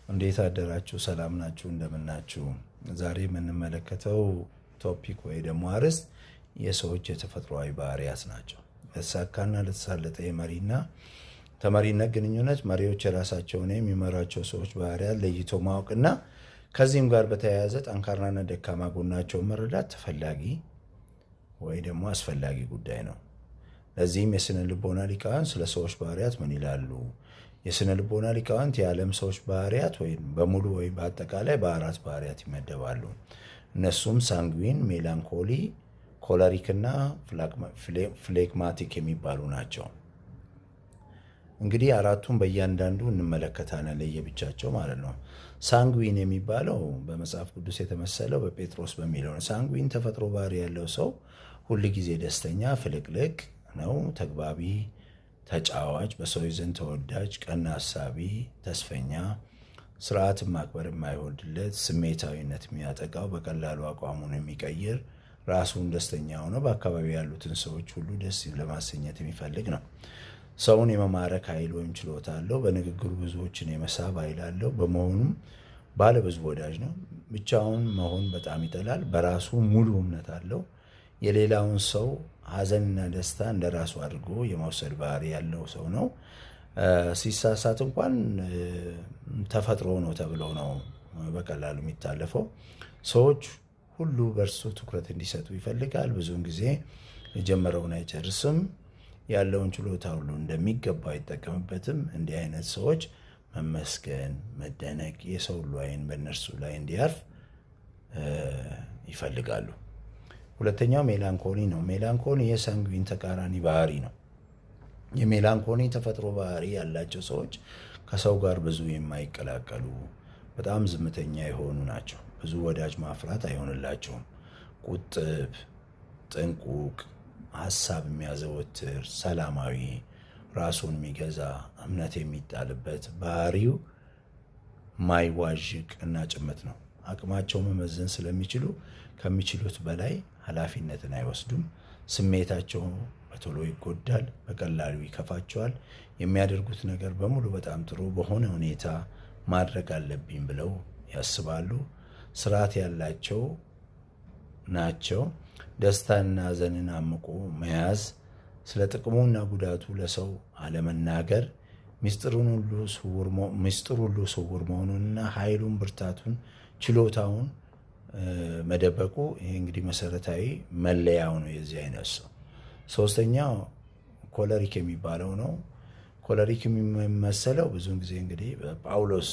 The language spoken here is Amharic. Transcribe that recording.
እንዴት አደራችሁ? ሰላም ናችሁ? እንደምናችሁ? ዛሬ የምንመለከተው topic ወይ ደግሞ አርዕስት የሰዎች የተፈጥሯዊ ባህሪያት ናቸው። ለተሳካና ለተሳለጠ የመሪና ተመሪነት ግንኙነት መሪዎች የራሳቸውን የሚመራቸው ሰዎች ባህሪያት ለይቶ ማወቅና ከዚህም ጋር በተያያዘ ጠንካራና ደካማ ጎናቸውን መረዳት ተፈላጊ ወይ ደግሞ አስፈላጊ ጉዳይ ነው። ለዚህም የስነ ልቦና ሊቃውንት ስለ ሰዎች ባህሪያት ምን ይላሉ? የስነ ልቦና ሊቃውንት የዓለም ሰዎች ባህሪያት ወይም በሙሉ ወይም በአጠቃላይ በአራት ባህሪያት ይመደባሉ። እነሱም sanguine፣ melancholy፣ choleric እና phlegmatic የሚባሉ ናቸው። እንግዲህ አራቱን በእያንዳንዱ እንመለከታለን ለየብቻቸው ማለት ነው። Sanguine የሚባለው በመጽሐፍ ቅዱስ የተመሰለው በጴጥሮስ በሚለው ነው። Sanguine ተፈጥሮ ባህሪ ያለው ሰው ሁል ጊዜ ደስተኛ፣ ፍልቅልቅ ነው። ተግባቢ፣ ተጫዋች፣ በሰዎች ዘንድ ተወዳጅ፣ ቀና አሳቢ፣ ተስፈኛ፣ ስርዓትን ማክበር የማይወድለት፣ ስሜታዊነት የሚያጠቃው፣ በቀላሉ አቋሙን የሚቀይር፣ ራሱን ደስተኛ ሆኖ በአካባቢ ያሉትን ሰዎች ሁሉ ደስ ለማሰኘት የሚፈልግ ነው። ሰውን የመማረክ ኃይል ወይም ችሎታ አለው። በንግግሩ ብዙዎችን የመሳብ ኃይል አለው። በመሆኑም ባለ ብዙ ወዳጅ ነው። ብቻውን መሆን በጣም ይጠላል። በራሱ ሙሉ እምነት አለው። የሌላውን ሰው ሐዘንና ደስታ እንደ ራሱ አድርጎ የመውሰድ ባህሪ ያለው ሰው ነው። ሲሳሳት እንኳን ተፈጥሮ ነው ተብሎ ነው በቀላሉ የሚታለፈው። ሰዎች ሁሉ በእርሱ ትኩረት እንዲሰጡ ይፈልጋል። ብዙውን ጊዜ የጀመረውን አይጨርስም። ያለውን ችሎታ ሁሉ እንደሚገባ አይጠቀምበትም። እንዲህ አይነት ሰዎች መመስገን፣ መደነቅ፣ የሰው ሁሉ ዓይን በእነርሱ ላይ እንዲያርፍ ይፈልጋሉ። ሁለተኛው melancholy ነው። Melancholy የ sanguine ተቃራኒ ባህሪ ነው። የ melancholy ተፈጥሮ ባህሪ ያላቸው ሰዎች ከሰው ጋር ብዙ የማይቀላቀሉ፣ በጣም ዝምተኛ የሆኑ ናቸው። ብዙ ወዳጅ ማፍራት አይሆንላቸውም። ቁጥብ፣ ጥንቁቅ፣ ሀሳብ የሚያዘወትር፣ ሰላማዊ፣ ራሱን የሚገዛ፣ እምነት የሚጣልበት፣ ባህሪው ማይዋዥቅ እና ጭምት ነው። አቅማቸው መመዘን ስለሚችሉ ከሚችሉት በላይ ኃላፊነትን አይወስዱም። ስሜታቸው በቶሎ ይጎዳል፣ በቀላሉ ይከፋቸዋል። የሚያደርጉት ነገር በሙሉ በጣም ጥሩ በሆነ ሁኔታ ማድረግ አለብኝ ብለው ያስባሉ። ስርዓት ያላቸው ናቸው። ደስታና ሐዘንን አምቆ መያዝ፣ ስለ ጥቅሙና ጉዳቱ ለሰው አለመናገር፣ ሚስጥር ሁሉ ስውር መሆኑንና ኃይሉን፣ ብርታቱን፣ ችሎታውን መደበቁ ይሄ እንግዲህ መሰረታዊ መለያው ነው የዚህ አይነት ሰው። ሶስተኛው choleric የሚባለው ነው። Choleric የሚመሰለው ብዙውን ጊዜ እንግዲህ በጳውሎስ